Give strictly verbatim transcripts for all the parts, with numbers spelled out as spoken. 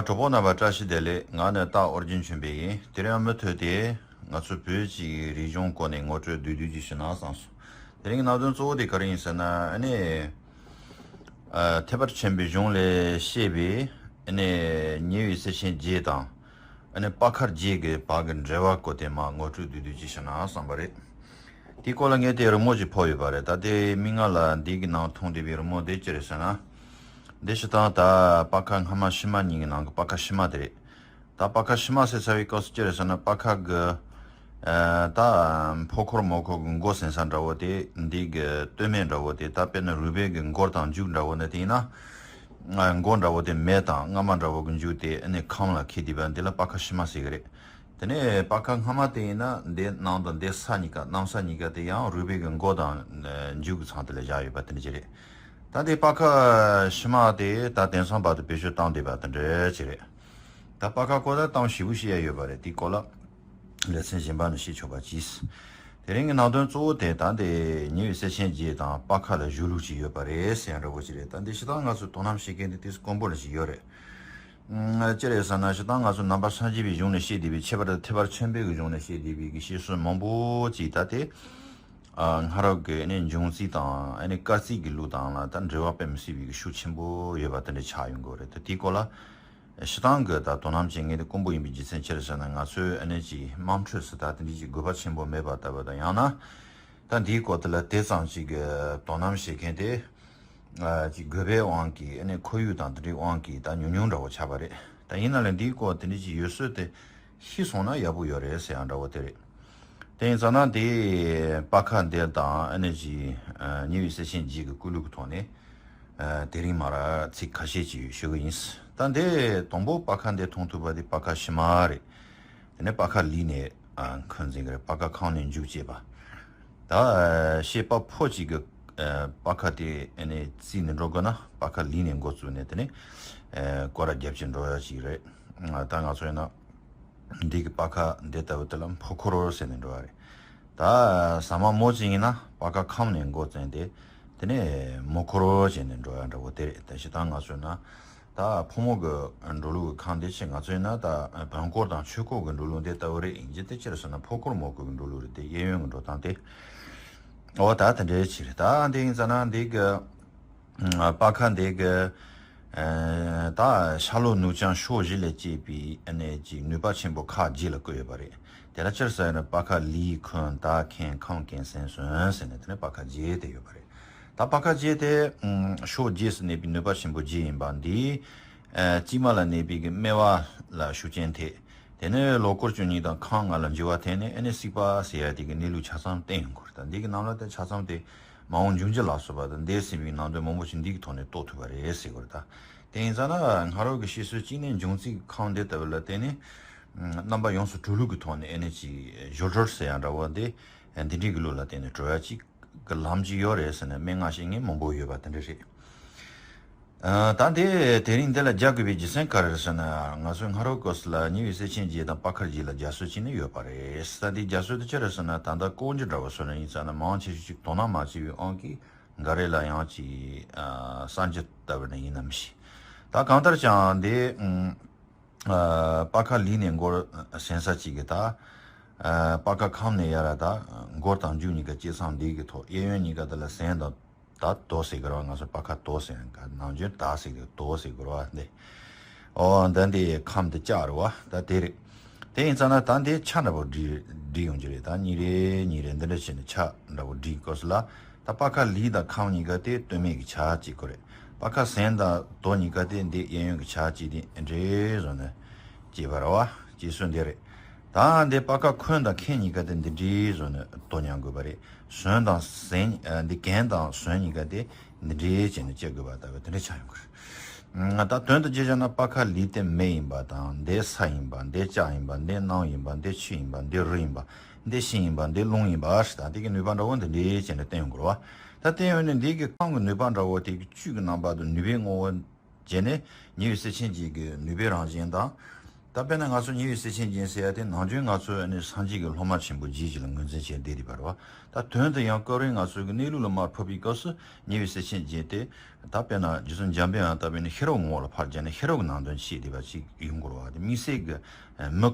གྲོགས་པོ་རྣམ་པ་བཀྲ་ཤིས་བདེ་ལེགས། ང་ནི་རྟ་ཨོ་རྒྱན་ཆོས་འཕེལ་ཡིན། དེ་རིང་མུ་མཐུད་དེ་ང་ཚོ་བོད་ཀྱི་རིག་གཞུང་སྐོར་ནས་ངོ་སྤྲོད་བསྡུས་བསྡུས་ཅིག་ཞུ་ན་བསམ་སོང་། དེ་རིང་གི་ནང་དོན་གཙོ་བོ་དེ་ག་རེ་ཡིན་ཟེར་ན། ཨ་ནི། ཨ། ཐེག་པ་ཆེན་པོའི་གཞུང་ལས་བཤད་པའི་ཨ་ནི་ཉེ་བའི་སྲས་ཆེན་བརྒྱད་དང་། ཨ་ནི་པ་ཁ་བརྒྱད་ཀྱི་བར་གྱི་འབྲེལ་བ་སྐོར་དེ་མར་ངོ་སྤྲོད་བསྡུས་བསྡུས་ཅིག་ཞུ་ན་བསམ་པ་རེད། དེའི་སྐོར་ལ་ངས་དེ་རི་མོ་ཅིག་ཕོག་ཡོད་པ་རེད། ད་དེ་མིག་སྔ་ལ་འདི་གི་ནང་མཐོང་བསྡད་པའི་རི་མོ་དེ་ཅི་རེད་ཟེར་ན། འདི་སྤྱིར་བཏང་ད་པ་ཁ་སྔ་མ་ཕྱི་མ་གཉིས་ཀྱི་ནང་གི་པ་ཁ་ཕྱི་མ་དེ་རེད། ད་པ་ཁ་ཕྱི་མ་ཟེར་ཚར་བའི་སྐབས་སུ་ཅི་རེད་ཟེར་ན། པ་ཁ་གི། ཨ། ད་ཕོ་འཁོར་མོ་འཁོར་གྱི་མགོ་ཟིན་ས་འདྲ་བོ་དེ། འདི་གི་སྟོད་སྨད་འདྲ་བོ་དེ། ད་དཔེར་ན་རུས་སྦལ་གྱི་མགོ་དང་མཇུག་འདྲ་བོ་ནི་དེ་ཡིན་ན། ཨ། མགོ་འདྲ་བོ་དེ་མེ་དང་རྔ་མ་འདྲ་བོ་གི་མཇུག་དེ་ཨ་ནི་ཁམས་ལ་འཁེལ་བསྡད་པ་འདི་ལ་པ་ཁ་ཕྱི་མ་ཟེར་གི་རེད། དེ་ནས་པ་ཁ་སྔ་མ་དེ་ཡིན་ན་འདི་གནམ་དང་འདི་ས་གཉིས་ཀ། གནམ་ས་གཉིས་ཀ་དེ་ཡང་རུས་སྦལ་གྱི་མགོ་དང་མཇུག་གི་མཚམས་དེ་ལ་བཞག་ཡོད་པ་དེ་འདྲ་ཅིག་རེད། ད་འདི་པ་ཁ་ཕྱི་མ་དེ་ད་དེང་སང་བར་དུ་བེད་སྤྱོད་བཏང་བསྡད་པ་དེ་འདྲ་ཅིག་རེད། ད་པ་ཁ་སྐོར་ད་གཏམ་ཞིབ་པོ་བཤད་ཡ་ཡོད་པ་རེད། དེའི་སྐོར་ལ་ལེ་ཚན་གཞན་པ་ནས་བཤད་ཆོག་པ་གྱིས། དེ་རིང་གི་ནང་དོན་གཙོ་བོ་དེ་ད་འདི་ཉེ་བའི་སྲས་ཆེན་བརྒྱད་དང་པ་ཁ་ལ་བཞུགས་ལུགས་ཅིག་ཡོད་པ་རེད་ཟེར་ཡ་འདྲ་བོ་ཅིག་རེད། ད་འདི་སྤྱིར་བཏང་ང་ཚོས་དོ་སྣང་བྱེད་མཁན་དེ་ཏོག་ཙམ་དཀོན་པོ་ལ་ཞིག་ཡོད་རེད། ཨ། ཅི་རེད་ཟེར་ན། སྤྱིར་བཏང་ང་ཚོ་ནང་པ་སངས་རྒྱས་པའི་གཞུང་ནས་བཤད་བསྡད་པའི། ཁྱད་པར་དུ་ཐེག་པ་ཆེན་པོའི་གཞུང་ནས་བཤད་བསྡད་པའི་གི་བཤད་སྲོལ་མང་པོ་ཅིག་ད་དེ། ཨ། སྔ་རབས་ཀྱི་ཨ་ནི་འབྱུང་རྩིས་དང་ཨ་ནི་སྐར་རྩིས་ཀྱི་ལུགས་དང་ལ་ད་འབྲེལ་བ་དཔེ་མི་སྲིད་པའི་གི་ཤུགས་ཆེན་པོ་ཡོད་པ་དེ་འདྲ་ཆགས་ཡོང་གི་རེད། ད་དེའི་སྐོར་ལ་སྤྱིར་བཏང་གི་ད་དོ་སྣང་བྱེད་མཁན་དེ་དཀོན་པོ་ཡིན་པའི་རྒྱུ་མཚན་ཅི་རེད་ཟེར་ན། ང་ཚོས་ཨ་ནི་ཅིག་དམངས་ཁྲོད་སུ་ད་དེ་འདྲའི་ཅིག་དགོས་པ་ཆེན་པོ་མེད་པ་ལྟ་བུ་དང་། ཡང་ན་ད་འདིའི་སྐོར་དེ་ལ་དེ་ཙམ་ཅིག་གི་དོ་སྣང་བྱེད་མཁན་དེ། ཨ། ཅིག་དགོས་པའི་དབང་གིས། ཨ་ནི་ཁོར་ཡུག་དང་དེ་འདྲའི་དབང་གིས་ད་ཉུང་ཉུང་འདྲ་བོ་ཆགས་པ་རེད། ད་ཡིན་ན་ལས་འདིའི་སྐོར་དེ་འདྲ་ཅིག་ཡོད་ཚོད་དེ་ཤེས་སོང་ན་ཡག་པོ་ཡོད་རེད་ཟེར་ཡ་འདྲ་བོ་དེ་རེད། དེ་ཡིན་ཙང་ན་དེ་པ་ཁ་འདི་དང་ཨ་ནི་ཅིག་ཨ། ཉེ་བའི་སྲས་ཆེན་བརྒྱད་ཀྱི་སྐུ་ལུས་ཀྱི་ཐོག་ནས། ཨ། དེ་རིང་མར་ཚིག་ཁ་ཤས་ཅིག་ཞུ་གི་ཡིན། ད་འདི་དང་པོ་པ་ཁ་འདི་མཐོང་ཐུབ་པ་དེ་པ་ཁ་ཕྱི་མ་རེད། དེ་ནས་པ་ཁ་ལུས་ནས། ཨ། འཁོན་འཛིན་གྱི་རེད། པ་ཁ་ཁམས་ནས་མཇུག་ཅེས་པ། ད་བཤད་པ་ཕོ་གཅིག་གི། ཨ། པ་ཁ་དེ་ཨ་ནི་རྩིས་ནས་འགྲོ་དགོས་ན་པ་ཁ་ལུས་ནས་འགོ་བཙུགས་ནས་དེ་ནས། ཨ། སྐོར་ར་རྒྱབ་ཀྱི་འགྲོ་ཡ་ཅིག་རེད། ད་ང་ཚོ་ཡིན་ན་འདི་གི་པ་ཁ་འདི་ལྟ་བུ་དེ་ལ་ཕོ་འཁོར་ཟེར་ནས་འགྲོ་ཡ་རེད། ད་ཟ་མ་མོ་གཅིག་ཡིན་ན་པ་ཁ་ཁམས་ནས་འགོ་བཙུགས་ཏེ་དེ་ནས་མོ་འཁོར་བྱས་ནས་འགྲོ་ཡ་འདྲ་བོ་དེ་རེད། ད་སྤྱིར་བཏང་ང་ཚོ་ན་ད་ཕོ་མོ་གི་འགྲོ་ལུགས་ཀྱི་ཁམས་དེ་ཆེ། ང་ཚོ་ཡིན་ན་ད་བོན་སྐོར་དང་ཆོས་སྐོར་གྱི་འགྲོ་ལུགས་འདི་ལྟ་བུ་རེད། ཡིན་གྱི་དེ་ཅི་རེད་ཟེར་ན་ཕོ་འཁོར་མོ་འཁོར་གྱི་འགྲོ་ལུགས་རེད། དེ་གཡས་གཡོན་གྱི་འགྲོ་སྟངས་དེ། འོ་ད་དེ་འདྲའི་ཆེ་རེད། ད་འདི་ཡིན་ཙང་ན་འདི་གི་པ་ཁ་འདི་གི། ཨ། ད་ཤར་ལྷོ་ནུབ་བྱང་ཕྱོགས་བཞི་ལས་སྐྱེས་པའི་ཨ་ནི་ཅིག་ནུས་པ་ཆེན་པོ་ཁག་བརྒྱད་ལ་བཀོད་ཡོད་པ་རེད། དེ་ལ་ཅི་རེད་ཟེར་ན་པ་ཁ་ལུས་འཁོན་དག་མཁན་ཁམས་རྐྱེན་སེམས་གསུམ་ཟེར་ནས་དེ་ནས་པ་ཁ་བརྒྱད་དེ་ཡོད་པ་རེད། ད་པ་ཁ་བརྒྱད་དེ། ཨ། ཕྱོགས་བརྒྱད་སུ་གནས་པའི་ནུས་པ་ཆེན་པོ་བརྒྱད་ཡིན་པ་འདི། ཨ། དཀྱིལ་མ་ལ་གནས་པའི་གི་སྨེ་བ་ལ་ཤུགས་རྐྱེན་ཐེབས། དེ་ནས་ལོ་འཁོར་བཅུ་གཉིས་དང་ཁམས་ལྔ་ལ་འགྱུར་བ་ཐེབས་ནས་ཨ་ནི་སྲིད་པ་ཟེར་ཡ་དེ་གི་གནས་ལུགས་ཆ་ཚང་བསྟན་ཡོང་གི་རེད། ད་འདི་གི་ནང་ལ་དེ་ཆ་ཚང་དེ་མ་འོངས་འབྱུང་འགྱུར་ལ་སོགས་པ་དང་འདས་ཟིན་པའི་ནང་དོན་མང་པོ་ཞིག་འདི་གི་ཐོག་ནས་རྟོགས་ཐུབ་པ་རེད་ཟེར་གི་རེད། ད་དེ་ཡིན་ཙང་ན་སྔ་རབས་ཀྱི་བཤད་སྲོལ་གཅིག་ནས་འབྱུང་རྩིས་ཁམས་འདི་ལྟ་བུ་ལ་བརྟེན་ནས། ཨ། རྣམ་པ་ཡོངས་སུ་གྲོལ་ལུགས་ཀྱི་ཐོག་ནས་ཨ་ནི་ཅིག་སྦྱོར་གྲོལ་ཟེར་ཡ་འདྲ་བོ་འདི་འདི་འདྲའི་གི་ལུགས་ལ་བརྟེན་ནས་གྲོལ་ཡ་ཅིག་གི་ལམ་ཅིག་ཡོད་རེད་ཟེར་ནས་སྨྲེ་སྔགས་བཤད་མཁན་མང་པོ་ཡོད་པ་དེ་འདྲ་རེད། ཨ། ད་འདི་དེ་རིང་འདི་ལ་རྒྱག་དགོས་པའི་རྒྱུ་མཚན་ག་རེ་རེད་ཟེར་ན། ང་ཚོའི་སྔ་རབས་སྐབས་སུ་ལ་ཉེ་བའི་སྲས་ཆེན་བརྒྱད་དང་པ་ཁ་བརྒྱད་ལ་རྒྱ་སྲོལ་གཅིག་ནི་ཡོད་པ་རེད། ད་འདི་རྒྱ་སྲོལ་དེ་ཅི་རེད་ཟེར་ན། ད་ལྟ་ཀོང་ཇོ་འདྲ་བོ་སོགས་ནས་ཡིན་ཙང་ན་མང་ཆེ་ཤོས་ཅིག་དོ་སྣང་མ་བྱས་པའི་དབང་གིས་འགའ་རེ་ལ་ཡང་ཅིག་ཨ། གསར་འགྱུར་ལྟ་བུ་ནས་ཡིན་ནམ་ཞིག་ད་གང་ལྟར་ཀྱང་འདི། ཨ། པ་ཁ་ལུས་ནས་འགོ་ཟིན་ས་གཅིག་གི་ད། ཨ། པ་ཁ་ཁམས་ནས་ཡར་ད་མགོ་དང་མཇུག་གཉིས་ཀ་བྱེད་མཚམས་འདི་གི་ཐོག་གཡས་གཡོན་གཉིས་ཀ་དེ་ལ་ཟན་དང་ད་དོ་ཟེར་གི་རེད་བ། ང་ཚོ་པ་ཁ་དོ་ཟེར་ཡང་ག་ནང་ཆོས་ད་ཟེར་གི་དོ་ཟེར་གི་རེད་བ། འདི། འོ་ད་འདི་ཁམས་འདི་ལྕགས་རེད་བ། ད་དེ་རེད། དེ་ཡིན་ཙང་ན་ད་འདི་ཆ་འདྲ་པོ་སྒྲིག་སྒྲིག་ཡོང་གི་རེད། ད་གཉིས་རེ་གཉིས་རེ་འདི་འདྲ་བྱས་ནས་ཆ་འདྲ་པོ་སྒྲིག་དགོས་སོ་ལ། ད་པ་ཁ་ལུས་དང་ཁམས་གཉིས་ཀ་དེ་སྟོད་སྨད་ཀྱི་ཆ་གཅིག་གོ་རེད། པ་ཁ་ཟན་དང་དོ་གཉིས་ཀ་དེ་འདི་གཡས་གཡོན་གྱི་ཆ་གཅིག་དེ་འདྲེས་བཟོ་ནས་བྱས་པ་རེད་བ། བྱེད་སྲོལ་འདི་རེད། ད་འདི་པ་ཁ་འཁོན་དང་མཁན་གཉིས་ཀ་དེ་འདི་འདྲེས་བཟོ་ནས་དོ་མཉམ་དགོས་པ་རེད། ཟོན་དང་ཟན། ཨ། འདི་གན་དང་ཟོན་གཉིས་ཀ་དེ་འདི་འདྲེས་བྱས་ནས་བྱེད་དགོས་པ་ལྟ་བུ་དེ་འདྲ་ཆགས་ཡོང་གི་རེད། ད་དོན་དུ་བྱས་བཞག་ན་པ་ཁ་ལུས་དེ་མེ་ཡིན་པ་དང་། འདི་ས་ཡིན་པ། འདི་ལྕགས་ཡིན་པ། འདི་གནམ་ཡིན་པ། འདི་ཆུ་ཡིན་པ། འདི་རི་ཡིན་པ། འདི་ཤིང་ཡིན་པ། འདི་རླུང་ཡིན་པ་ཞེས་དང་། དེ་གི་ནུས་པ་འདྲ་བོ་འདི་འདྲའི་བྱས་ནས་བསྟན་ཡོང་གི་རེད་བ། ད་བསྟན་ཡོང་ནས་འདི་གི་ཁམས་ཀྱི་ནུས་པ་འདྲ་བོ་དེ་གི་བཅུད་ཀྱི་རྣམ་པ་དང་ནུས་པའི་ངོ་བོ་བྱས་ནས་ཉེ་བའི་སྲས་ཆེན་བརྒྱད་ཀྱི་ནུས་པའི་རང་བཞིན་དང་། ད་དཔེར་ན་ང་ཚོ་ཉེ་བའི་སྲས་ཆེན་བརྒྱད་ཟེར་ཡ་དེ་ནམ་རྒྱུན་ང་ཚོ་ནི་སངས་རྒྱས་ཀྱི་སློབ་མ་ཆེན་པོ་བརྒྱད་ཅིག་ལ་ངོས་འཛིན་བྱས་བསྡད་དེ་བར་བ། ད་དོན་དུ་ཡང་སྐབས་རེ་ང་ཚོ་གི་གནས་ལུགས་ལ་མར་ཕབ་པའི་སྐབས་སུ་ཉེ་བའི་སྲས་ཆེན་བརྒྱད་དེ། ད་དཔེར་ན་རྗེ་བཙུན་འཇམ་པའི་དབྱངས་ལྟ་བུ་ནི་ཤེས་རབ་ངོ་བོ་ལ་ཕར་བརྒྱབ་ནས་ཤེས་རབ་ཀྱི་ནང་དོན་བཤད་བསྡད་པ་ཅིག་ཡོང་དགོས་རེད་བ། དེ་དམིགས་བསལ་གྱི་མི་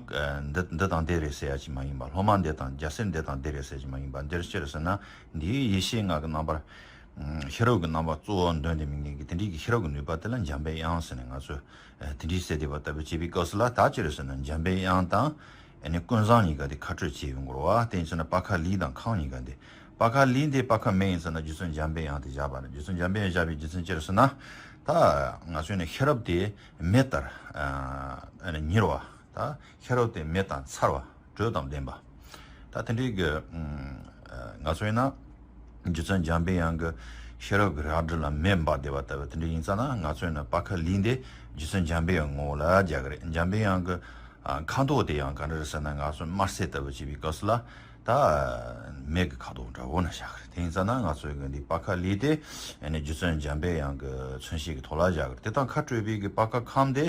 འདི་འདི་དང་འདི་རེད་ཟེར་ཡ་ཅིག་མ་ཡིན་པ། སློབ་མ་འདི་དང་རྒྱལ་སྲས་འདི་དང་འདི་རེད་ཟེར་ཡ་ཅིག་མ་ཡིན་པ། འདིར་ཅི་རེད་ཟེར་ན། འདིའི་ཡེ་ཤེས་ལྔ་གི་རྣམ་པར། ཤེས་རབ་ཀྱི་རྣམ་པ་གཙོ་བོ་འདོན་ཏེ་དམིགས་ངེས་ཀྱི་དེ་འདྲའི་གི་ཤེས་རབ་ཀྱི་ནུས་པ་དེ་ལ་འཇམ་པའི་དབྱངས་ཟེར་ནས་ང་ཚོས་དེ་འདྲའི་ཟེར་བསྡད་པ་ལྟ་བུ་བྱེད་པའི་སྐབས་སུ་ལ། ད་ཅི་རེད་ཟེར་ན་འཇམ་པའི་དབྱངས་དང་། ཨ་ནི་ཀུན་བཟང་གཉིས་ཀ་དེ་ཁ་སྤྲོད་བྱས་ཡོང་དགོས་རེད་བ། དེ་ཡིན་ཟེར་ན་པ་ཁ་ལི་དང་ཁམས་གཉིས་ཀ་དེ། པ་ཁ་ལི་འདི་པ་ཁ་མེ་ཡིན་ཟེར་ན་རྗེ་བཙུན་འཇམ་པའི་དབྱངས་དེ་བཞག་པ་རེད། རྗེ་བཙུན་འཇམ་པའི་དབྱངས་བཞག་པའི་རྒྱུ་མཚན་ཅི་རེད་ཟེར་ན། ད་ང་ཚོས་ནི་ཤེས་རབ་དེ་མེ་ལྟར་ཨ་ནི་མྱུར་བ། ད་ཤེས་རབ་དེ་མེ་དང་མཚར་བ། དྲོད་དང་ལྡན་པ། ད་དེ་འདྲའི་གི་ང་ཚོ་ཡིན་ན། རྗེ་བཙུན་འཇམ་པའི་དབྱངས་ཀྱི་ཤེས་རབ་ཀྱི་རལ་གྲི་ལ་མེ་འབར་བསྡད་པ་ལྟ་བུ་དེ་འདྲ་ཡིན་ཙང་ན། ང་ཚོ་ཡིན་ན་པ་ཁ་ལི་འདི་རྗེ་བཙུན་འཇམ་པའི་དབྱངས་ངོ་བོ་ལ་རྒྱག་གི་རེད། འཇམ་པའི་དབྱངས་ཀྱི་ཁ་དོག་དེ་ཡང་ག་འདྲ་རེད་ཟེར་ན། ང་ཚོ་དམར་སེར་ལྟ་བུ་བྱེད་པའི་སྐབས་སུ་ལ། ད་མེ་གི་ཁ་དོག་འདྲ་བོ་ནང་བཞག་གི་རེད། དེ་ཡིན་ཙང་ན་ང་ཚོ་གི་འདི་པ་ཁ་ལི་དེ་ཨ་ནི་རྗེ་བཙུན་འཇམ་པའི་དབྱངས་ཀྱི་མཚོན་བྱེད་ཀྱི་ཐོག་ལ་བཞག་གི་རེད། དེ་དང་ཁ་སྤྲོད་པའི་གི་པ་ཁ་ཁམས་དེ།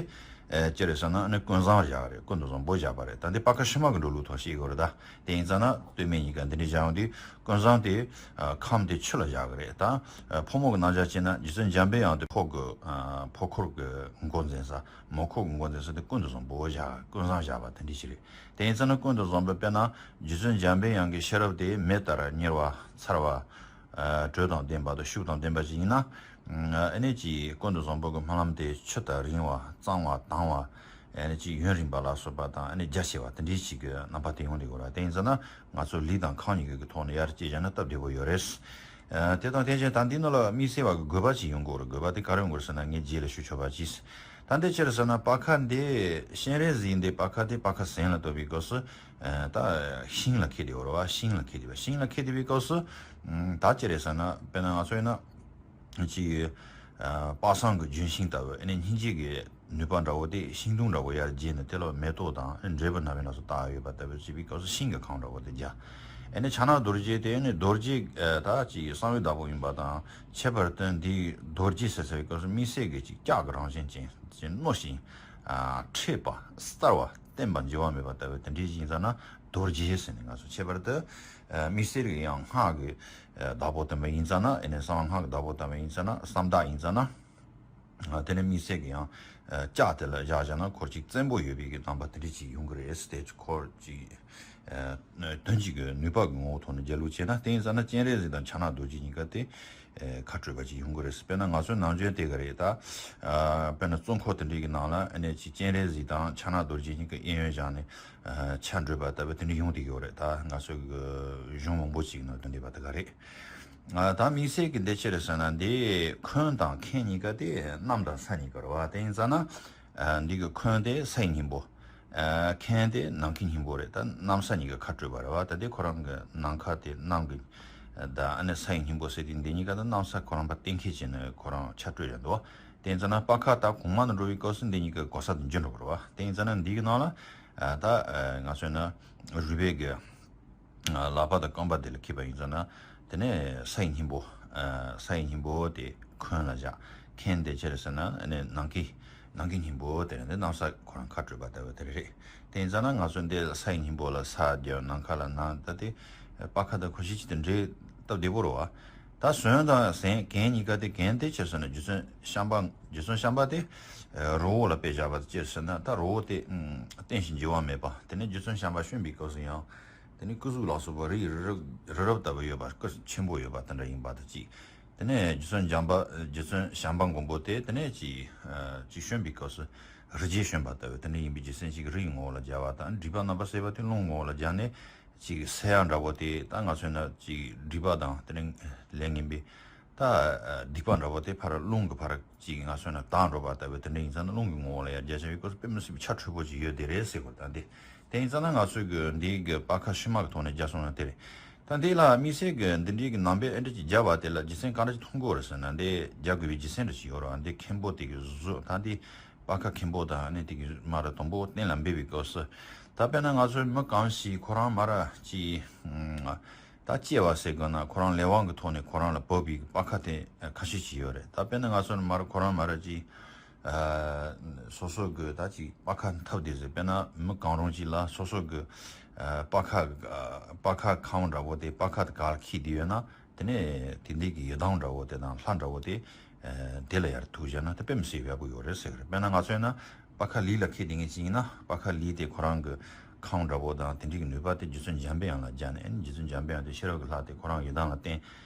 ཨེ་ཅི་རེད་ཟེར་ན་ཨ་ནི་ཀུན་བཟང་བཞག་རེད། ཀུན་ཏུ་བཟང་པོ་བཞག་པ་རེད། ད་འདི་པ་ཁ་ཕྱི་མ་གི་འགྲོ་ལུགས་ཐོག་བཤད་དགོས་རེད། ད་དེ་ཡིན་ཙང་ན་སྟོད་སྨད་གཉིས་ཀ་འདི་འདྲའི་བཞག་ཡོང་དུས། ཀུན་བཟང་དེ་ཨ་ཁམས་དེ་ཕྱི་ལ་བཞག་གི་རེད། ད་ཨ་ཕོ་མོ་གི་རྣམ་གཞག་བྱས་ན་རྗེ་བཙུན་འཇམ་པའི་དབྱངས་དེ་ཕོ་གི་ཨ་ཕོ་འཁོར་གི་འགོ་འཛིན་ས། མོ་འཁོར་གི་འགོ་འཛིན་ས་དེ་ཀུན་ཏུ་བཟང་པོ་བཞག་ཀུན་བཟང་བཞག་པ་དེ་འདྲ་ཞིག་རེད། དེ་ཡིན་ཙང་ན་ཀུན་ཏུ་བཟང་པོ་དཔེར་ན་རྗེ་བཙུན་འཇམ་པའི་དབྱངས་ཀྱི་ཤེས་རབ་དེ་མེ་ལྟར་མྱུར་བ་མཚར་བ། ཨ་དྲོད་དང་ལྡན་པ་དང་ཤུགས་དང་ལྡན་པ་ཞིག་ཡིན་ན། ཨ་ནི་ཅིག་ཀུན་ཏུ་བཟང་པོ་གི་སྨོན་ལམ་དེ་ཆུ་ལྟར་རིང་བ་གཙང་བ་དྭངས་བ། ཨ་ནི་ཅིག་ཡུན་རིང་པ་ལ་སོགས་པ་དང་། ཨ་ནི་རྒྱ་ཆེ་བ་དེ་འདྲའི་ཞིག་གི་རྣམ་པ་དེ་ཡོང་དེ་དགོས་ར། དེ་ཡིན་ཙང་ན་ང་ཚོ་ལི་དང་ཁམས་གཉིས་ཀྱི་ཐོག་ནས་ཡར་དཔྱད་བཞག་ན་སྟབས་བདེ་པོ་ཡོད་རེད། ཨ་དེ་དང་དེ་བཞིན་ད་འདི་ནང་ལ་དམིགས་བསལ་བ་གི་དགོས་པ་ཅིག་ཡོང་དགོས་རེད། དགོས་པ་དེ་ག་རེ་ཡོང་དགོས་རེད་ཟེར་ན། ངས་རྗེས་ལ་ཞུ་ཆོག་པ་ཅིག་ད་འདི་ཅི་རེད་ཟེར་ན། པ་ཁ་འདི་སྤྱན་རས་གཟིགས་འདི་པ་ཁ་དེ་པ་ཁ་ཟན་ལ་གཏོགས་པའི་སྐབས་སུ། ཨ་ད་ཤིང་ལ་འཁེལ་དེ་ཡོད་རེད་བ། ཤིང་ལ་འཁེལ་དེ་བ། ཤིང་ལ་འཁེལ་དེ་བའི་སྐབས་སུ། ཨ་ད་ཅི་རེད་ཟེར་ན། དཔེར་ན་ང་ཚོ་ཡིན་ན། ཅིག་ཨ་དཔག་བསམ་གྱི་ལྗོན་ཤིང་ལྟ་བུ། ཨ་ནི་སྙིང་རྗེ་གི་ནུས་པ་འདྲ་བོ་དེ་ཤིང་སྡོང་འདྲ་བོ་ཡར་རྒྱས་ནས། དེ་ལ་མེ་ཏོག་དང་འབྲས་བུ་སྣ་བའི་ལ་སོགས་བཏགས་ཡོད་པ་ལྟ་བུ་བྱེད་པའི་སྐབས་སུ་ཤིང་གི་ཁམས་འདྲ་བོ་དེ་རྒྱག་ཨ་ནི་ཕྱག་ན་རྡོ་རྗེ་དེ་ནི་རྡོ་རྗེ་ཨ་ད་ཅིག་གསང་བའི་བདག་པོ་ཡིན་པ་དང་། ཁྱད་པར་དུ་འདིའི་རྡོ་རྗེ་ཟེར་ཟེར་བའི་སྐབས་སུ་དམིགས་བསལ་གྱི་ཅིག་ལྕགས་ཀྱི་རང་བཞིན་ཅན་ཅིག་རྣོ་ཞིང་ཨ་མཁྲེགས་པ། གསལ་བ། བརྟན་པ། འགྱུར་བ་མེད་པ་ལྟ་བུ་དེ་འདྲའི་ཡིན་ཙང་ན་རྡོ་རྗེ་ཟེར་ནས་ང་ཚོ། ཁྱད་པར་དུ་ཨ་དམིགས་བསལ་གྱི་ཡང་སྔགས་ཀྱི་ཨ་བདག་པོ་བསྟན་པ་ཡིན་ཙང་ན། ཨ་ནི་གསང་བ་སྔགས་ཀྱི་བདག་པོ་བསྟན་པ་ཡིན་ཙང་ན། བསམ་གཏན་ཡིན་ཙང་ན། ཨ་དེ་ནས་དམིགས་བསལ་གྱི་ཡང་ཨ་ལྕགས་དེ་ལ་བཞག་བཞག་ན་འཁོར་ཅིག་བཙན་པོ་ཡོད་པའི་གི་རྣམ་པ་དེ་འདྲ་ཅིག་ཡོང་གི་རེད། དེ་འཁོར་ཅིག་ཨ་དོན་གཅིག་གི་ནུས་པ་གི་ངོ་བོ་ཐོག་ནས་རྒྱལ་ལུགས་བྱས་ན། དེ་ཡིན་ཙང་ན་སྤྱན་རས་གཟིགས་དང་ཕྱག་ན་རྡོ་རྗེ་གཉིས་ཀ་དེ་ཨ་ཁ་སྤྲོད་པ་ཅིག་ཡོང་གི་རེད། དཔེར་ན་ང་ཚོའི་ནམ་རྒྱུན་དེ་ག་རེད། ད་ཨ་དཔེར་ན་གཙོ་འཁོར་དེ་འདྲའི་གི་ནང་ལ་ཨ་ནི་ཅིག་སྤྱན་རས་གཟིགས་དང་ཕྱག་ན་རྡོ་རྗེ་གཉིས་ཀ་གཡས་གཡོན་བཞག་ནས་ཨ་ཆ་འགྲོས་པ་ལྟ་བུ་དེ་འདྲ་ཡོང་བསྡད་ཡོད་རེད། ད་ང་ཚོའི་གི་གཞུང་མང་པོ་ཅིག་ནང་དེ་འདྲ་བ་དེ་ག་རེད། ཨ་ད་དམིགས་བསལ་གྱི་འདི་ཅི་རེད་ཟེར་ན། འདི་འཁོན་དང་མཁན་གཉིས་ཀ་དེ་གནམ་དང་ས་གཉིས་ཀ་རེད་བ། དེ་ཡིན་ཙང་ན་ཨ་འདི་གི་འཁོན་དེ་སའི་སྙིང་པོ། ཨ་མཁན་དེ་ནམ་མཁའི་སྙིང་པོ་རེད། ད་གནམ་ས་གཉིས་ཀ་ཁ་སྤྲོད་པ་རེད་བ། ད་དེ་ཁོ་རང་གི་ནམ་མཁའ་དེ་གནམ་གྱི་ད་ཨ་ནི་སའི་སྙིང་པོ་ཟེར་དུས། འདི་གཉིས་ཀ་ད་གནམ་ས་ཁོ་རང་ཕར་གཏན་འཁེལ་བྱས་ནས་ཁོ་རང་ཆ་སྤྲོད་བཞག་འདུག་བ། དེ་ཡིན་ཙང་ན་པ་ཁ་ད་གོང་མ་ནས་འགྲོ་བའི་སྐབས་སུ་འདི་གཉིས་ཀ་གོ་ས་དེ་འགྱུར་འགྲོ་གི་རེད་བ། དེ་ཡིན་ཙང་ན་འདི་གི་ནང་ལ་ཨ་ད་ཨ་ང་ཚོས་ན་རུས་པའི་གི་ལག་པ་དང་རྐང་པ་དེ་ལ་འཁེལ་བ་ཡིན་ཙང་ན། དེ་ནས་སའི་སྙིང་པོ། ཨ་སའི་སྙིང་པོ་དེ་འཁོན་ལ་བཞག་མཁན་དེ་ཅི་རེད་ཟེར་ན། ཨ་ནི་ནམ་མཁའི་ནམ་མཁའི་སྙིང་པོ་དེ་རེད། འདི་གནམ་ས་ཁོ་རང་ཁ་སྤྲོད་པ་ལྟ་བུ་དེ་རེད། དེ་ཡིན་ཙང་ན་ང་ཚོ་འདི་སའི་སྙིང་པོ་ལ་ས་རྒྱབ། ནམ་མཁའ་ལ་ནམ། ད་དེ་པ་ཁ་དང་ཁོ་ཤི་ཅི་དེ་འདྲའི་སྟབས་བདེ་པོ་རེད་བ། ད་ཟོན་དང་ཟན་གན་གཉིས་ཀ་དེ། གན་དེ་ཅི་ཟེར་ན་རྗེ་བཙུན་བྱམས་པ། རྗེ་བཙུན་བྱམས་པ་དེ་ཨ་རི་བོ་ལ་དཔེ་བཞག་པ་དེ་ཅི་ཟེར་ན། ད་རི་བོ་དེ་ཨ་བརྟན་ཞིང་འགྱུར་བ་མེད་པ། དེ་ནས་རྗེ་བཙུན་བྱམས་པ་བྱོན་པའི་སྐབས་སུ་ཡང་དེ་ནས་སྐུ་གཟུགས་ལ་སོགས་པ་རི་ཡི་རི་རབ། རི་རབ་ལྟ་བུ་ཡོད་པ། སྐུ་ཆེན་པོ་ཡོད་པ་དེ་འདྲ་ཡིན་པ་དང་གཅིག་དེ་ནས་རྗེ་བཙུན་འཇམ་པ། རྗེ་བཙུན་བྱམས་པ་མགོན་པོ་དེ་དེ་ནས་ཅིག་ཨ་ཅིག་བྱོན་པའི་སྐབས་སུ་རི་རྒྱལ་བྱོན་པ་ལྟ་བུ་དེ་འདྲ་ཡིན་པའི་རྒྱུ་མཚན་གཅིག་གིས་རི་ཡི་ངོ་བོ་ལ་སྦྱར་བ་དང་། སྒྲིབ་པ་རྣམ་པར་སེལ་བ་དེ་རླུང་ངོ་བོ་ལ་སྦྱར་ནས་ཅིག་སེར་ཡག་འདྲ་པོ་དེ། ད་ང་ཚོས་ན་ཅིག་སྒྲིབ་པ་དང་དེ་ནས་ལས་ངན་པའི་ད་སྡིག་པ་འདྲ་པོ་དེ་ཕར་རླུང་གིས་ཕར་ཅིག་ང་ཚོས་ན་དག་འགྲོ་བ་ལྟ་བུ་དེ་འདྲ་ཡིན་ཙང་ན། རླུང་གི་ངོ་བོ་ལ་ཡར་རྒྱས་བྱ་བའི་སྐབས་སུ་དཔེ་མི་སྲིད་པའི་ཆ་འཕྲོད་པོ་ཅིག་ཡོད་དེ་རེད་ཟེར་དགོས། ད་འདི་དེ་ཡིན་ཙང་ན་ང་ཚོས་གི་འདི་གི་པ་ཁ་ཕྱི་མ་གི་ཐོག་ནས་སྦྱར་སོང་ན་དེ་རེད། ད་འདི་ལ་དམིགས་བསལ་གི་འདི་འདྲའི་གི་ནང་པའི་ཨེ་འདྲ་ཅིག་སྦྱར་བ་དེ་ལ་རྒྱུ་མཚན་ག་འདྲ་ཅིག་མཐོང་གི་ཡོད་རེད་ཟེར་ན། འདི་སྦྱར་དགོས་པའི་རྒྱུ་མཚན་འདྲ་ཅིག་ཡོད་རེད། འདི་མཁན་པོ་དེ་གི་གཟུགས། ད་འདི་པ་ཁ་མཁན་པོ་དང་ནི་དེ་གི་མ་ར་དང་པོ་གཏན་ལ་འབེབས་པའི་སྐབས་སུ། ད་དཔེར་ན་ང་ཚོའི་མི་གང་ཞིག་ཁོ་རང་མ་ར་ཅིག་ད་སྐྱེ་བ་ཟེར་དགོས་ན་ཁོ་རང་ལས་དབང་གི་ཐོག་ནས་ཁོ་རང་ལ་བབས་པའི་པ་ཁ་དེ་ཁ་ཤས་ཅིག་ཡོད་རེད། ད་དཔེར་ན་ང་ཚོ་མ་ར་ཁོ་རང་མ་ར་ཅིག་ སོ་སོ་གི་ད་ཅིག་པ་ཁ་འཐབ་བསྡད་ཟེར། དཔེར་ན་མི་གང་རུང་ཅིག་ལ་སོ་སོ་གི་པ་ཁ་པ་ཁ་ཁམ་འདྲ་བོ་དེ། པ་ཁ་དེ་ག་ལ་འཁེལ་བསྡད་ཡོད་ན། དེ་ནས་དེ་འདྲའི་གི་ཡི་དམ་འདྲ་བོ་དེ་དང་ལྷ་འདྲ་བོ་དེ། དེ་ལ་ཡར་ཐུག་བཞག་ན་དེ་དཔེ་མི་སྲིད་ཡག་པོ་ཡོད་རེད་ཟེར་གི་རེད། དཔེར་ན་ང་ཚོ་ཡིན་ན་པ་ཁ་ལི་ལ་འཁེལ་བསྡད་མཁན་ཅིག་ཡིན་ན། པ་ཁ་ལི་དེ་ཁོ་རང་གི་ཁམ་འདྲ་བོ་དང་དེ་འདྲའི་གི་ནུས་པ་དེ་རྗེ་བཙུན་འཇམ་པའི་དབྱངས་ལ་སྦྱར་ནས། རྗེ་བཙུན་འཇམ་པའི་དབྱངས་དེ་ཤེས་རབ་ཀྱི་ལྷ་དེ་ཁོ་རང་ཡི་དམ་ལ་བརྟེན།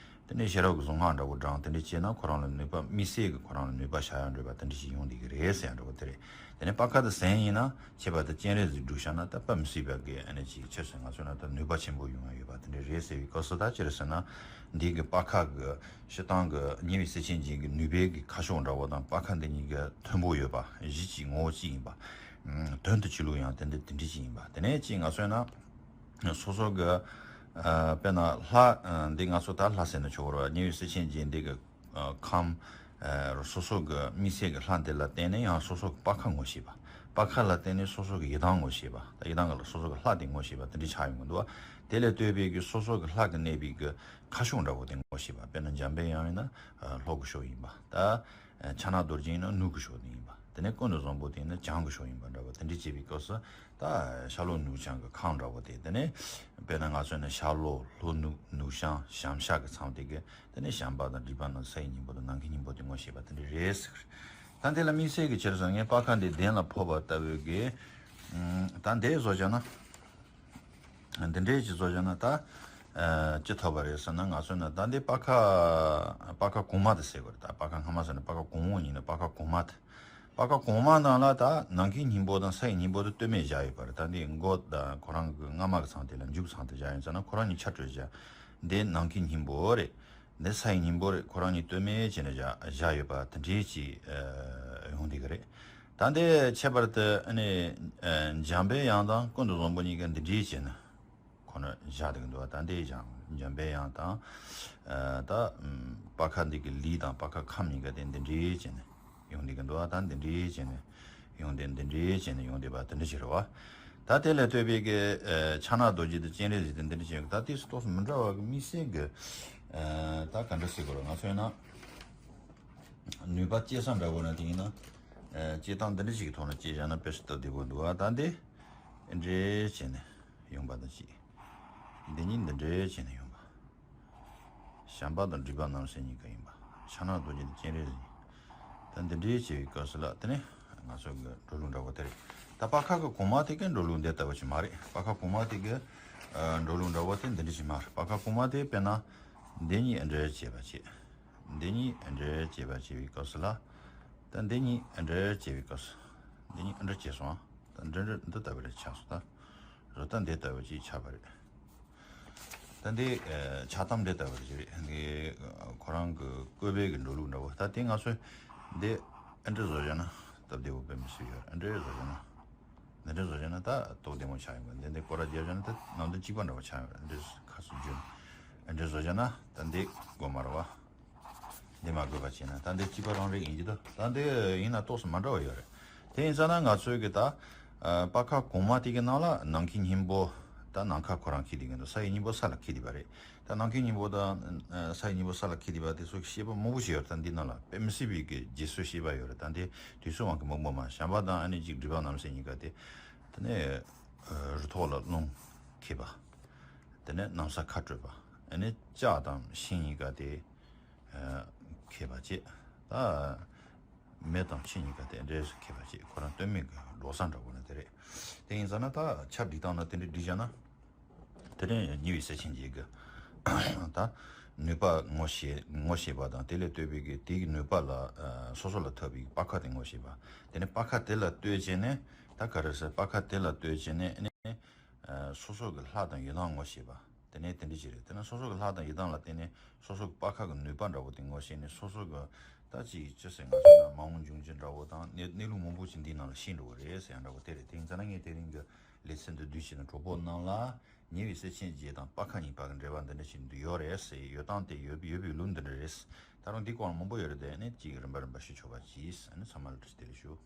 དེ་ནས་ཤེས་རབ་ཀྱི་གཟུངས་སྔགས་འདྲ་བོ་བགྲངས། དེ་འདྲ་བྱས་ན་ཁོ་རང་ལ་ནུས་པ་དམིགས་བསལ་གྱི་ཁོ་རང་ལ་ནུས་པ་ཞག་ཡང་འགྲོ་བ་དེ་འདྲ་ཞིག་ཡོང་བསྡད་ཀྱི་རེད་ཟེར་ཡང་འདྲ་བོ་དེ་རེད། དེ་ནས་པ་ཁ་དེ་ཟན་ཡིན་ན་ཁྱད་པར་དུ་སྤྱན་རས་གཟིགས་བསྒྲུབས་བཞག་ན་ད་དཔེ་མི་སྲིད་པ་གི་ཨ་ནི་ཅིག་ཆེར་སོང་ང་ཚོ་ན་ད་ནུས་པ་ཆེན་པོ་ཡོང་ཡ་ཡོད་པ་དེ་འདྲ་རེད་ཟེར་བའི་སྐབས་སུ། ད་ཅི་རེད་ཟེར་ན། འདི་གི་པ་ཁ་གི་སྤྱིར་བཏང་གི་ཉེ་བའི་སྲས་ཆེན་བརྒྱད་ཀྱི་ནུས་པའི་གི་ཁ་ཕྱོགས་འདྲ་བོ་དང་པ་ཁ་འདི་གཉིས་ཀ་མཐུན་པོ་ཡོད་པ། གཞི་གཅིག་ངོ་བོ་གཅིག་ཡིན་པ། དོན་དུ་ཆོས་ལུགས་ཡང་དེ་འདྲ་དེ་འདྲ་ཅིག་ཡིན་པ། དེ་ནས་ཅིག་ང་ཚོ་ཡིན་ན། སོ་སོ་གི་ཨ་དཔེར་ན་ལྷ། ཨ་འདི་ང་ཚོ་ད་ལྷ་ཟེར་ན་ཆོག་གི་རེད་བ། ཉེ་བའི་སྲས་ཆེན་བརྒྱད་འདི་གི་ཨ་ཁམས། ཨ་སོ་སོ་གི་དམིགས་བསལ་གྱི་ལྷ་འདི་ལ་བརྟེན་ནས་ཡང་སོ་སོ་གི་པ་ཁ་ངོ་ཤེས་པ། པ་ཁ་ལ་བརྟེན་ནས་སོ་སོ་གི་ཡི་དམ་ངོ་ཤེས་པ། ད་ཡི་དམ་གི་ལ་སོ་སོ་གི་ལྷ་དེ་ངོ་ཤེས་པ་དེ་འདྲ་ཆགས་ཡོང་གི་འདུག་བ། དེ་ལས་ལྟོས་པའི་གི་སོ་སོ་གི་ལྷ་གི་གནས་པའི་གི་ཁ་ཕྱོགས་འདྲ་བོ་དེ་ངོ་ཤེས་པ། དཔེར་ན་འཇམ་པའི་དབྱངས་ཡིན་ན་ཨ་ལྷོ་གི་ཕྱོགས་ཡིན་པ། ད་ཨ་ཕྱག་ན་རྡོ་རྗེ་ཡིན་ན་ནུབ་གི་ཕྱོགས་དེ་ཡིན་པ། དེ་ནས་ཀུན་ཏུ་བཟང་པོ་དེ་ཡིན་ན་བྱང་གི་ཕྱོགས་ཡིན་པ་འདྲ་བ་དེ་འདྲ་བྱེད་པའི་སྐབས་སུ། ད་ཤར་ལྷོ་ནུབ་བྱང་གི་ཁམས་འདྲ་བོ་དེ། དེ་ནས་དཔེར་ན་ང་ཚོ་ནི་ཤར་ལྷོ་ལྷོ་ནུབ་ནུབ་བྱང་བྱང་ཤར་གྱི་མཚམས་དེ་གི། དེ་ནས་བྱམས་པ་དང་སྒྲིབ་པ་རྣམས་ས་ཡི་སྙིང་པོ་དང་ནམ་མཁའི་སྙིང་པོ་དེ་ངོ་ཤེས་པ་དེ་འདྲ་རེད་ཟེར། ད་དེ་ལ་དམིགས་བསལ་གྱི་ཕྱིར་སོང་ངས་པ་ཁ་འདི་གདན་ལ་ཕོབ་པ་ལྟ་བུའི་གི། ཨ་ད་འདི་བཟོ་བྱ་ན། འདི་འདྲའི་ཅིག་བཟོ་བྱ་ན་ད། ཨ་ཅི་ཐོབ་པ་རེད་ཟེར་ན། ང་ཚོ་ན་ད་འདི་པ་ཁ་པ་ཁ་གོང་མ་དེ་ཟེར་དགོས་རེད། ད་པ་ཁ་སྔ་མ་ཟེར་ན་པ་ཁ་གོང་འོག་གཉིས་ནས་པ་ཁ་གོང་མ་དེ། པ་ཁ་གོང་མ་ནང་ལ་ད་ནམ་མཁའི་སྙིང་པོ་དང་ས་ཡི་སྙིང་པོ་དེ་སྟོད་སྨད་བཞག་ཡོད་པ་རེད། ད་འདི་མགོ་དང་ཁོ་རང་གི་རྔ་མ་གི་མཚམས་དེ་ལ་མཇུག་མཚམས་དེ་བཞག་ཡོད་ཙང་ན་ཁོ་རང་གཉིས་ཆ་སྤྲོད་བྱ། འདི་ནམ་མཁའི་སྙིང་པོ་རེད། འདི་ས་ཡི་སྙིང་པོ་རེད། ཁོ་རང་གཉིས་སྟོད་སྨད་བྱས་ནས་བཞག་བཞག་ཡོད་པ་དེ་འདྲའི་ཅིག་ཨ་ཡོང་བསྡད་ཀྱི་རེད། ད་འདི་ཁྱད་པར་དུ་ཨ་ནི་ཨ་འཇམ་པའི་དབྱངས་དང་ཀུན་ཏུ་བཟང་པོ་གཉིས་ཀ་འདི་འདྲའི་བྱས་ན། ཁོ་ན་བཞག་བསྡད་ཀྱི་འདུག་བ། ད་འདི་ཡང་འཇམ་པའི་དབྱངས་དང་། ཨ་ད་ཨམ་པ་ཁ་འདི་གི་ལི་དང་པ་ཁ་ཁམས་གཉིས་ཀ་དེ་འདི་འདྲའི་བྱས་ནས་ཡོང་བསྡད་ཀྱི་འདུག་བ། ད་འདི་འདྲའི་བྱས་ནས་ཡོང་བསྡད། འདི་འདྲའི་བྱས་ནས་ཡོང་བསྡད་པ་དེ་འདྲ་ཞིག་རེད་བ། ད་དེ་ལས་ལྟོས་པའི་གི་ཨ་ཕྱག་ན་རྡོ་རྗེ་དང་སྤྱན་རས་གཟིགས་དེ་འདི་འདྲ་བྱས་ཀྱི། ད་དེ་ཏོག་ཙམ་མི་འདྲ་བ་གི་དམིགས་བསལ་གི་ཨ་ད་ག་འདྲ་ཟེར་དགོས་རེད། ང་ཚོ་ཡིན་ན་ནུས་པ་སྐྱེ་ས་འདྲ་བོ་ན་དེ་ཡིན་ན། ཨ་སྐྱེ་སྟངས་འདི་འདྲ་ཞིག་གི་ཐོག་ནས་སྐྱེ་བཞག་ན་དཔེ་ཞིག་སྟབས་བདེ་པོ་འདུག་བ། ད་འདི་འདྲའི་བྱས་ནས་ཡོང་པ་དང་གཅིག་འདི་གཉིས་འདི་འདྲའི་བྱས་ནས་ཡོང་པ། བྱམས་པ་དང་སྒྲིབ་པ་རྣམ་སེལ་གཉིས་ཀ་ཡིན་པ། ཕྱག་ན་རྡོ་རྗེ་དང་སྤྱན་རས་གཟིགས། ད་འདི་འདྲའི་བྱས་པའི་སྐབས་སུ་ལ་དེ་ནས་ང་ཚོ་གི་འགྲོ་ལུགས་འདྲ་བོ་དེ་རེད། ད་པ་ཁ་གི་གོང་མ་དེ་གའི་འགྲོ་ལུགས་འདི་ལྟ་བུ་ཞིག་མ་རེད། པ་ཁ་གོང་མ་དེ་གའི་ཨ་འགྲོ་ལུགས་འདྲ་བོ་དེ་འདི་འདྲ་ཞིག་མ་རེད། པ་ཁ་གོང་མ་དེ་དཔེར་ན་འདི་གཉིས་འདྲ་བྱས་པ་བྱས། འདི་གཉིས་འདྲ་བྱས་པ་བྱས་པའི་སྐབས་སུ་ལ། ད་འདི་གཉིས་འདྲ་བྱས་པའི་སྐབས་སུ། འདི་གཉིས་འདྲ་བྱས་སོང་ཨ། ད་འདི་འདྲ་འདི་ལྟ་བུ་རེད་ཆགས་སོང་། ད་རོ་ད་འདི་ལྟ་བུ་ཅིག་ཆགས་པ་རེད། ད་འདི་ཨ་ཆགས་སྟངས་འདི་ལྟ་བུ་ཅིག་རེད། འདི་ཁོ་རང་གི་བཀོད་པའི་གི་འགྲོ་ལུགས་འདྲ་བོ། ད་དེ་ང་ཚོས་འདི་ཨ་འདྲ་བཟོ་བྱས་ན་སྟབས་བདེ་བོ་དཔེ་མི་སྲིད་ཡོད། ཨ་འདྲ་བཟོ་བྱས་ན། འདི་འདྲ་བཟོ་བྱས་ན་ད་ཏོག་བདེ་མོ་ཆགས་ཡོང་གི། འདི་འདི་སྐོར་ར་རྒྱབ་བྱས་ན་ད་ནང་དོན་གཅིག་པ་འདྲ་བོ་ཆགས་ཡོང་གི། འདི་ཁ་སུ་རྒྱུན་ཨ་འདྲ་བཟོ་བྱས་ན་ད་འདི་དགོས་མ་རེད་བ། འདི་མ་དགོས་པ་བྱས་ན་ད་འདི་གཅིག་པ་རང་རེད་ཡིན་གྱི་འདུག་ད་འདི་ཡིན་ན་ཏོག་ཙམ་མ་འདྲ་བ་ཡོད་རེད། དེ་ཡིན་ཙང་ན་ང་ཚོའི་གི་ད་ཨ་པ་ཁ་གོང་མ་དེ་གི་ནང་ལ་ནམ་མཁའི་སྙིང་པོ། ད་ནམ་མཁའ་ཁོ་རང་འཁེལ་བསྡད་ཀྱི་འདུག་ས་ཡི་སྙིང་པོ་ས་ལ་འཁེལ་བསྡད་པ་རེད། ད་ནམ་མཁའི་སྙིང་པོ་དང་ཨ་ས་ཡི་སྙིང་པོ་ས་ལ་འཁེལ་བསྡད་པ་དེ་ཚོ་གི་བཤད་པ་མང་པོ་ཞིག་ཡོད་རེད། ད་འདི་ནང་ལ་དཔེ་མི་སྲིད་པའི་གི་རྗེས་སུ་བཤད་པ་ཡོད་རེད། ད་འདི་དུས་ཚོད་དབང་གིས་མང་པོ་མ། བྱམས་པ་དང་ཨ་ནི་ཅིག་སྒྲིབ་པ་རྣམ་སེལ་གཉིས་ཀ་དེ། དེ་ནས་ཨ་རི་ཐོག་ལ་རླུང་འཁེལ་བ། དེ་ནས་གནམ་ས་ཁ་སྤྲོད་པ། ཨ་ནི་ལྕགས་དང་ཤིང་གཉིས་ཀ་དེ་ཨ་འཁེལ་བ་བྱས། ད་མེ་དང་ཆུ་གཉིས་ཀ་དེ་འདྲེས་སུ་འཁེལ་བ་བྱས། ཁོ་རང་སྟོད་སྨད་ཀྱི་འགྲོ་ས་འདྲ་བོ་ནི་དེ་རེད། དེ་ཡིན་ཙང་ན་ད་ཆ་སྒྲིག་སྟངས་ན་དེ་འདྲ་སྒྲིག་བཞག་ན། དེ་རིང་ཉེ་བའི་སྲས་ཆེན་བརྒྱད་ཀྱི་ད་ནུས་པ་ངོ་ཤེས་ངོ་ཤེས་པ་དང་དེ་ལས་ལྟོས་པའི་གི་དེའི་ནུས་པ་ལ་ཨ་སོ་སོ་ལ་ཐོབ་པའི་པ་ཁ་དེ་ངོ་ཤེས་པ། དེ་ནས་པ་ཁ་དེ་ལ་ལྟོས་བྱས་ནས་ད་ག་རེ་ཟེར། པ་ཁ་དེ་ལ་ལྟོས་བྱས་ནས་ཨ་ནི་ཨ་སོ་སོ་གི་ལྷ་དང་ཡི་དམ་ངོ་ཤེས་པ། དེ་ནས་དེ་འདྲ་ཞིག་རེད། དེ་ན་སོ་སོ་གི་ལྷ་དང་ཡི་དམ་ལ་བརྟེན་ནས་སོ་སོ་གི་པ་ཁ་གི་ནུས་པ་འདྲ་བོ་དེ་ངོ་ཤེས་ནས་སོ་སོ་གི་ད་ཅིག་ཅི་ཟེར་ང་ཚོ་ན་མ་འོངས་འབྱུང་འགྱུར་འདྲ་བོ་དང་གནས་གནས་ལུགས་མང་པོ་ཅིག་འདིའི་ནང་ལ་ཤེས་འགྲོ་གི་རེད་ཟེར་ཡང་འདྲ་བོ་དེ་རེད། དེ་ཡིན་ཙང་ན་ངས་དེ་རིང་གི་ལེ་ཚན་འདི་བསྡུས་བྱས་ནས་གྲོགས་པོ་རྣམས་ལ་ཉེ་བའི་སྲས་ཆེན་བརྒྱད་དང་པ་ཁ་གཉིས་བར་གྱི་འབྲེལ་བ་འདི་འདྲ་ཞིག་འདི་ཡོད་རེད་ཟེར། ཡོད་སྟངས་དེ་ཡོད་ཡོད་པའི་ལུགས་འདི་འདྲ་རེད། ད་རུང་འདི་སྐོར་མང་པོ་ཡོད་རེད། དེ་ནས་ཅིག་རིམ་པ་རིམ་པ་ཞུ་ཆོག་པ་གྱིས། ཨ་ནི་ཚང་མ་ལ་བཀྲ་ཤིས་བདེ་ལེགས་ཞུ།